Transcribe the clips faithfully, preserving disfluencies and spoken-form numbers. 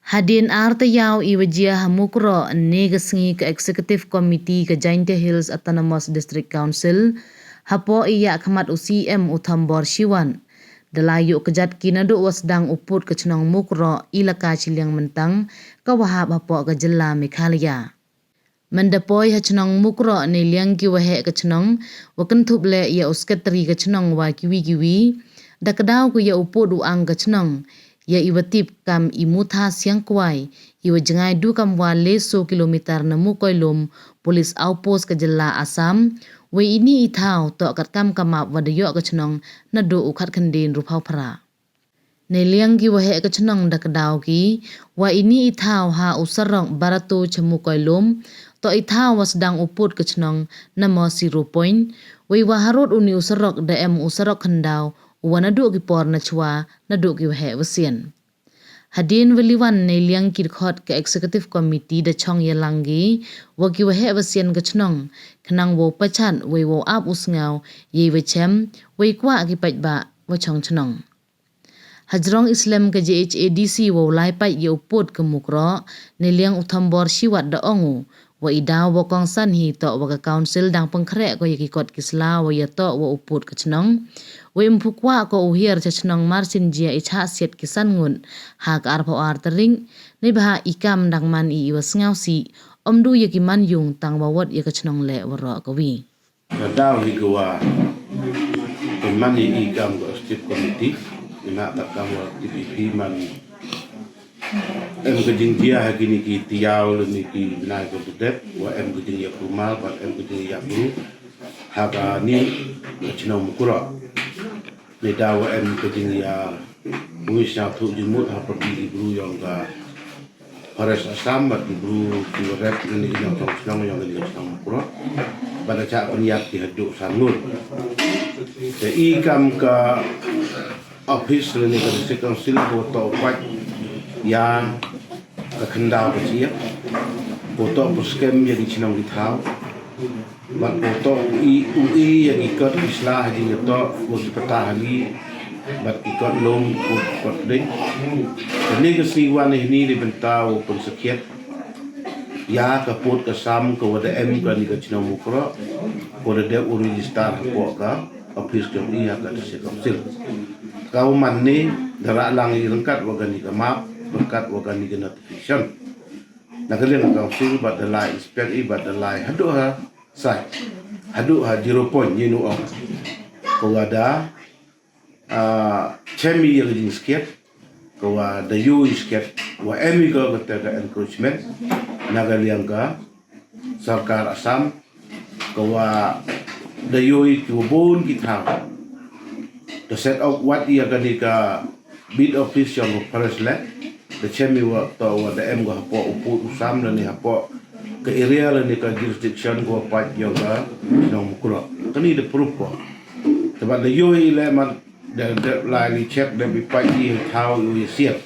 Hadien ar tayaaw i wa jia ha Mukroh, ne ka sngi ka Executive Committee ka Jaintia Hills Autonomous District Council, hapoh i ya khmat u C M u Thombor Shiwat, da la yoh kjat ki naduh wa sdang u pud ka chnong Mukroh, ilaka Chilliang Myntang, ka wa hap hapoh ka jylla Meghalaya. Mynda poi ha chnong Mukroh, neiliang ki waheh ka chnong, wa kynthup leh ya u Secretary ka chnong wa kiwi kiwi, da kdaw ko ya u pud u ang ka chnong, ya i wa tip kam i Mutha Siangkwai, i wa jngai du kam wa le so kilometer na Mukoilum, Police Outpost ka jylla Assam, wei ini i thaw toh kat kam ka map wa da yoh ka chnong naduh u khatkhynde ynruphaw phra. Neiliang ki waheh ka chnong da kdaw ki, wa ini i thaw ha u surok Barato cha Mukoilum, toh i thaw wa sdang u pud ka chnong, na mo zero point, wei wa harud uni u surok da em u surok khyndaw, u wa naduh ki por nachwa, naduh ki waheh wa sian. Hadien wa liwan, neiliang ki dkhot ka Executive Committee da chong yalang ki wa ki waheh wa sian ka chnong, khnang wow pachat, wei wow ap u sngaw, yei wa chem, wei kwah ki paidbah wa chong chnong. Hajrong i slem ka J H A D C wow lai pait ya u pud ka Mukroh, neiliang u Thombor Shiwat da ong u, wa i daw wa kongsan hi toh wa ka Council dang pynkhreh ko ya ki kot ki sla wa ya toh wa u pud ka chnong. Wei ym pu kwah ko u hiar cha chnong marsien jia i chah siat ki san ngut ha ka arphaw ar tarik, neibhah i kam dang man i i wa sngaw sih, ym du ya ki man yung tang wa wot ya ka chnong leh waroh kawi. Ka daw hi ka wa pynman i i kam ka Executive Committee, i na ta kam wa T P P man. Em ka jingjia ha kini ki tayaaw lane ki bnai ka dep, wa em ka jingyaprumal, wa em ka jingyabru ha kani ka chnong Mukroh. Ni daw wa em ka jingya, wi sñiawthooh jingmut ha pyrdi ki bru yong ka Forest Assam, bad ki bru ki wa rep kani ka chnong, chnong yong kani ka chnong Mukroh. Bad da chah pynyap ki hadooh san ngut. Te i kam ka office lane ka District Council ko toh pait ya ka khyndaw ka chiap, ko toh pynskhem ya ki chnong ki thaw, bad ko toh u i, u i ya ki kot ki sla ha jingyatoh wa ki pata hali, bad ki kot lum, kot, kot ding. Kani ka sngi wan hini da bynta wow pynsakhiat ya ka pud ka sam ka wa da em kani ka chnong Mukroh, ko da dep u register hapoh ka office ka yong i ha ka District Council. Ka u man ni da rah lang i ryngkat wa kani ka map, ryngkat wa kani ka notification. Na ka liang ka Council bad da lai inspect i bad da lai hadooh ha site, hadooh ha zero point, yei nu ong. Ka wa da, ah, chem i ya ka jingskhiat, ka wa da yoh i skhiat, wa em i ka kata ka encroachment, na ka liang ka sorkar Assam, ka wa da yoh i ki wa bun ki thaw. Da set up wat ya kani ka beat office yong ka Forest Land, da chem i wa toh wa da em ka hapoh u pud u sam lane hapoh ka area lane ka jurisdiction ka wa pait yong ka chnong Mukroh. Kani da proof ko. Te bad da yoh i leh man da, da lai i check, da bi pait i thaw i wa ya siat,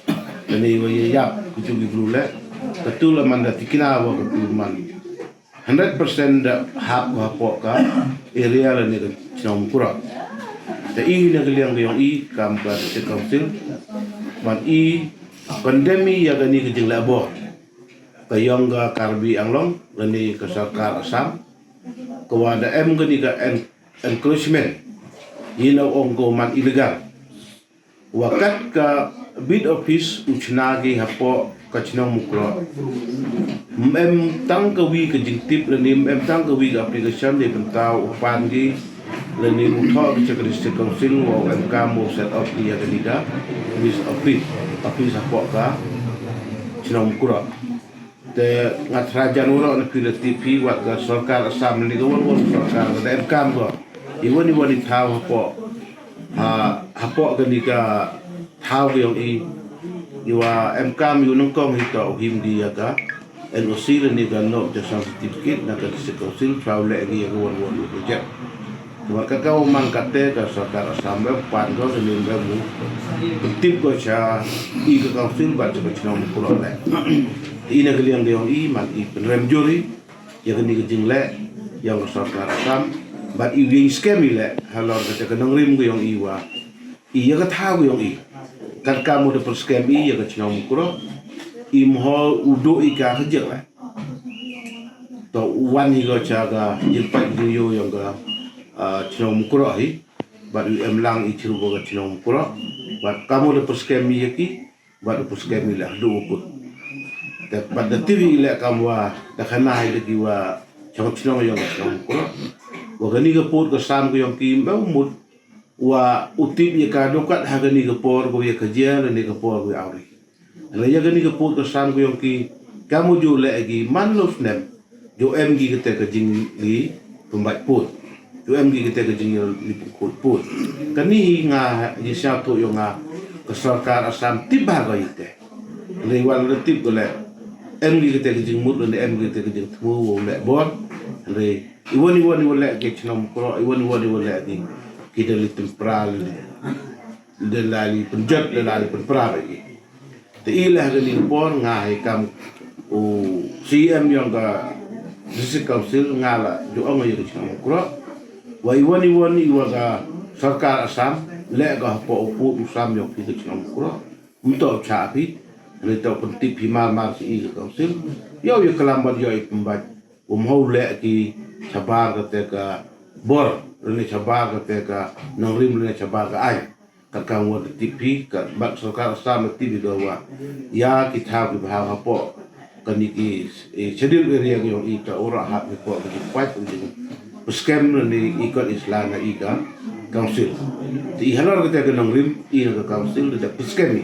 lane i wa ya yap, ki tu ki bru leh. Ka tu la man da tikna wa ka tu man hundred percent da hap ko hapoh ka area lane ka chnong Mukroh. Te i na ka liang ka yong i kam ka District Council, man i condemn i ya kani ka jingleh bor ka yong ka Karbi Anglong lane ka sorkar Assam, ka wa da em kani ka en-, encroachment, yei nu ong ko man illegal. Wa kat ka beat office u chna ki hapoh ka chnong Mukroh, ym em tang ka wi ka jingtip lane ym em tang ka wi ka application da bynta u pan ki lane u thoh ki cha ka District Council wa u em kam wow set up ki ya kani ka office, office, office hapoh ka chnong Mukroh. Te nga thrang jan waroh na phi la tip phi wat ka sorkar Assam lane ka wan wan sorkar da em kam ko. I wan i wan i thaw hapoh, ha, hapoh kani ka thaw ka yong i, i wa em kam i wa nyngkong hi toh u him ki ya ka N O C lane ka No Objection Certificate na ka District Council, thaw leh ki ya ka wan wan project. Te wa ka ka wa man kate ka sorkar Assam em pan ko, te ym em u pyntip ko cha i ka Council bad cha ka chnong Mukroh leh. I na ka liang ka yong i man i pynrem jur i ya kani ka jingleh yong ka sorkar Assam, bad i yeng skhem i leh halor kata ka nongrim ka yong i wa i ya ka thaw ka yong i. Kat kam u da pynskhem i ya ka chnong Mukroh, I mho u dooh i ka ka jingeh. To u wan hi ko cha ka jingpait jingyoh yong ka, ah, chnong Mukroh hi. Bad u em lang i chirup ka chnong Mukroh. Bad kam u da pynskhem i ya ki. Bad u pynskhem i le hadooh u kut. Te bad da tip i le kam wa da khana hi le ki wa chong chnong yong ka chnong Mukroh. Wa kani ka pud ka sam ka yong ki em u mut. Wa u tip ya ka dooh kat ha kani ka por ko ya ka jia lane ka por ko ya awri. Lane ya kani ka pud ka sam ko yong ki kam u ju leh ki man lo snem ju em ki kate ka jingli pynbait pud. Ju em ki kate ka jingli pynkhut pud. Kani hi nga ji sñiawthooh yong nga ka sorkar Assam tip bha ko i te. Lane wa la tip ko le em ki kate ka jingmut lane em ki kate ka jingthmu wow leh bor. Lane iwon iwon iwon leh ki chnong Mukroh, iwon iwon iwon leh ki, ki da li tympra le, da la li pynjot, da la li pynpra ba ki. Te i leh ha kani ka por nga hi kam u C E M yong ka District Council nga la ju ong ya ka chnong Mukroh. Wa iwon iwon iwa ka sorkar Assam leh ka hapoh u pud u sam yong ki ka chnong Mukroh. Mynta u cha phi, lane to pyntip phi mar mar chi i ka council. Yow ya klam bad yow i pynbait. Wa mho leh ki chabar kate ka bor, lane chabar kate ka nongrim, lane chabar ka aiñ. Kat kam wa da tip phi, kat bad sorkar Assam da tip i ka wa ya ki thaw ki bha hapoh kani ki, eh, schedule area ki yong i ta ora hap ki poh ki pait ki jingpynskhem lane i kot i sla na i ka council. Te i halor kate ka nongrim i na ka council da pynskhem i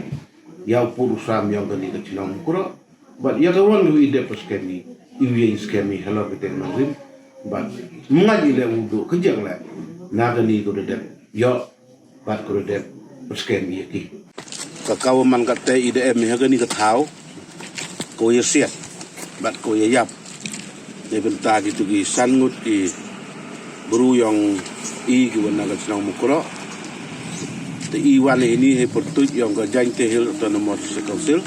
ya u pud u sam yong kani ka chnong Mukroh. Bad ya ka wan ko i dep pynskhem i, i wi ya i skhem i halor kate ka nongrim. Bad mnga i le u dooh ka jingeh le na kani ko da dep yoh bad ko da dep pynskhem i ya ki. Ka kawa man kate i da em i ha kani ka thaw ko ya siat bad ko ya yap. Neibynta kitu ki san ngut ki bru yong i ki wa na ka chnong Mukroh. Te i wan i hini hei pyrtuit yong ka Jaintia Hills Autonomous District Council.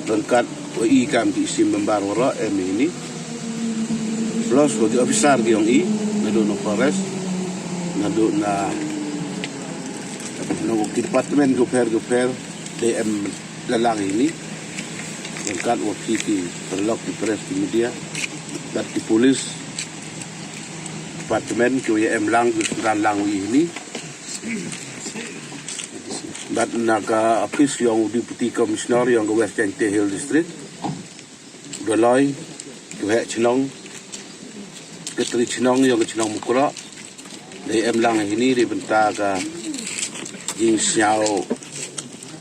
Ryngkat wa i kam ki sim member waroh em i hini. Plus wa ki officer ki yong i, nadooh na forest, nadooh na, na ki department ki pher ki pher, de em la lang hini. Ryngkat wa phi ki paralok ki press ki media, bad ki police department ki wa ya em lang ki synran lang wa i hini. Bad na ka office yong u Deputy Commissioner yong ka West Jaintia Hills District. Daloi, ki waheh chnong, ki tri chnong yong ka chnong Mukroh. Dei em lang hini neibynta ka jingsñiaw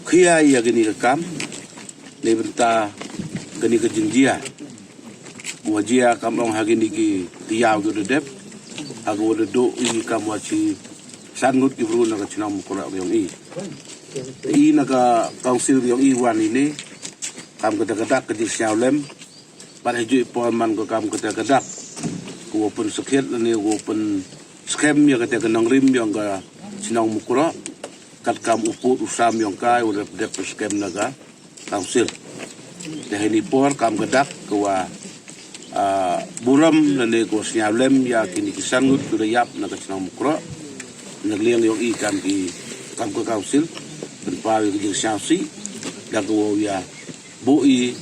khia ya kani ka kam. Neibynta kani ka jingjia. Wa jia kam ong ha kini ki tiaw ki da dep. Ha ka wa da dooh i kam wa chi san ngut ki bru na ka chnong Mukroh yong i. I na ka council yong i wan ini. Kam kata ka dak ka jingsñiaw lem. Bad haju i por man ko kam kata ka dak. Ko wa pynskhem lane ko wa pynskhem ya kata ka nongrim yong ka chnong Mukroh. Kat kam u pud u sam yong ka, u dep, dep skhem na ka council. Te hini por kam ka dak ko wa, ah, burom lane ko wa sñiaw lem ya kini ki san ngut ki da yap na ka chnong Mukroh. Na ka liang yong i kam ki, kam ka council. Pynpaw ya ki jingsñiaw sih. Da ko wa ya booh i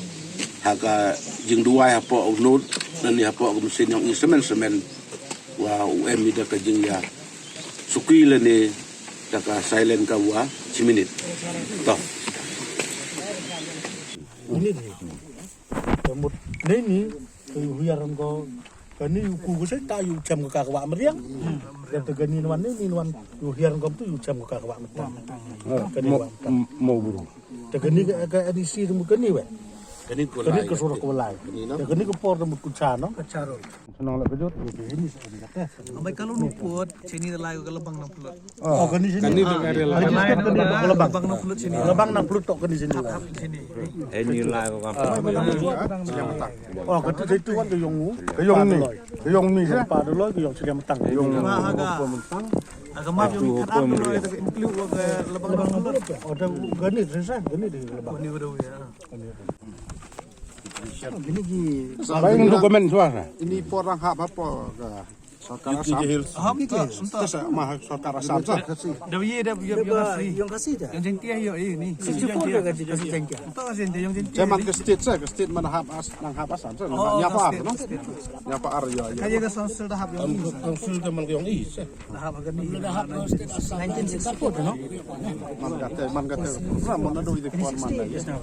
ha ka jingduwai hapoh u nut, lane hapoh ka machine yong i semen semen. Wa u em i da ka jingya suki lane da ka silent ka wa chi minit. To. Minit hi. Ka mut nei ni, ka yu hiar ko, kani u ku ko sai ta yu chem ka ka wa mriang. Da ta kani wan nei ni wan yu hiar ko tu yu chem ka ka wa mriang. Kani mo, wan. Mo bru. Te kani ka, ka N E C te mut kani we. Kani ko lai. Kani ka surok ko lai. Kani no? Te kani ka por te mut ku cha no? Ka cha ro. Senang la kejut. Kani sa kani kata. Ambai kalau luput, sini lai ko ka Labang Nangplut. Oh, kani sini. Kani tu kari lai. Kani sini kani ka Labang. Labang Nangplut to kani sini. Hap, hap sini. Ini lai ko kam. Oh, kata itu kan ka yong u. Ka yong ni. Ka yong ni sa. Pa Daloi ka yong Sri Matang. Ka yong ni. Aga map yong kat ap Daloi ka include wa ka Labang Nangplut. Oh, da ganit sa, ganit di Labang. Kani wa da ya. Kani ki. Bain dokumen suara. Ini por rang hap hapoh ka Sorkar Assam. Hills. Te sa ma sorkar Assam sa. Da ye da ye yong Khasi. Yong Khasi da. Yong Jaiñtia yo i ni. Sixty-four ka Jaiñtia. Te man ka state sa, ka state man hap As-, nang hap Assam sa. Nya pa ar, no? Nya pa ar yo. Ka ye ka council da hap yong i. Council da man yong i sa. Da hap ka ni. Da hap nineteen sixty-four, no? Man ka te, man ka te. Na, man na do i de kon man da.